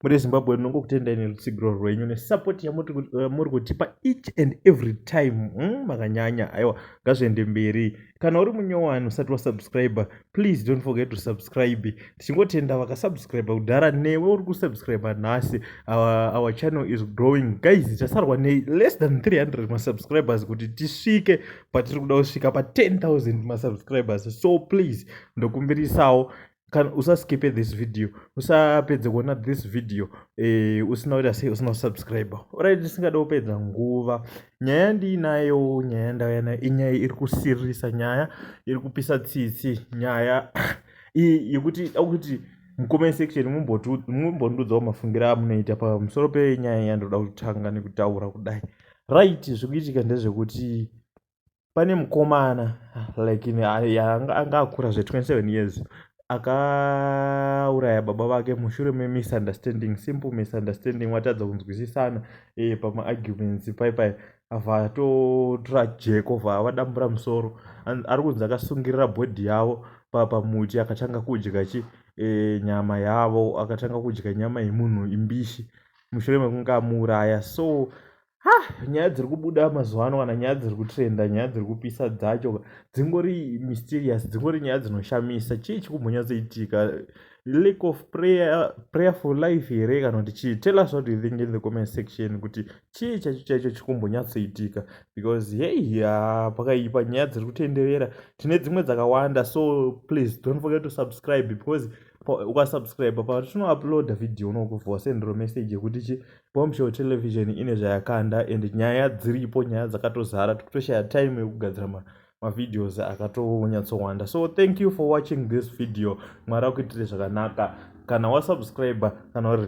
Muri Zimbabwe, ndinongokutendai nerutsigiro rwenyu nesupport yamuri kutipa each and every time. Makanyanya. Aiwa, ngazviende mberi. Kana uri munyowani usati wasubscribe, please don't forget to subscribe. Tichingotenda vakasubscribe kudhara, newe uri kusubscribe nhasi. Our channel is growing, guys. Tasarwa neless than 300 masubscribers kuti tisvike patiri kuda kusvika pa10 000 masubscribers. So please, ndokumbirisawo, kana usaskipe this video, usapedze kuona this video usina kuita sei, usina kusubscribe. Alright, tisingada kupedza nguva, nyaya ndiinayo, nyaya ndauya nayo inyaya iri kusiririsa, nyaya iri kupisa tsitsi, nyaya iyi yekuti kuti mucomment section mumbondiudzawo mafungiro amunoita pamusoro penyaya yandoda kutanga nekutaura kudai. Right, zviri kuitika ndezvekuti pane mukomana like anga akura zve27 years akauraya baba vake mushure memisunderstanding, simple misunderstanding. Watadza kunzwisisana pamaarguments paipai, abva atotora jeko, bva vadambura musoro. Ari kunzi akasungirira body yavo pamuti, akatanga kudya chi nyama yavo, akatanga kudya nyama yemunhu imbishi mushure mekunge amuuraya. So ha, nyaya dziri kubuda mazuva ano, kana nyaya dziri kutrenda, nyaya dziri kupisa dzacho dzingori mysterious, dzingori nyaya dzinoshamisa. Chii chikumbonyatsoitika? Lack of prayer, prayerful life here, kana kuti chii? Tell us what you think in the comment section kuti chii chaicho chaicho chikumbonyatsoitika, because hey, pakaipa. Nyaya dziri kutenderera, tine dzimwe dzakawanda, so please don't forget to subscribe, because ukasubscribe, patinouploada video unokubva wasendero message yekuti chi Bombshell Television ine zvayakanda. And nyaya dziripo, nyaya dzakatozara, tikutoshaya time yekugadzira mavideos akatonyatsowanda. So thank you for watching this video. Mwari akuitire zvakanaka kana wasubscribe, kana uri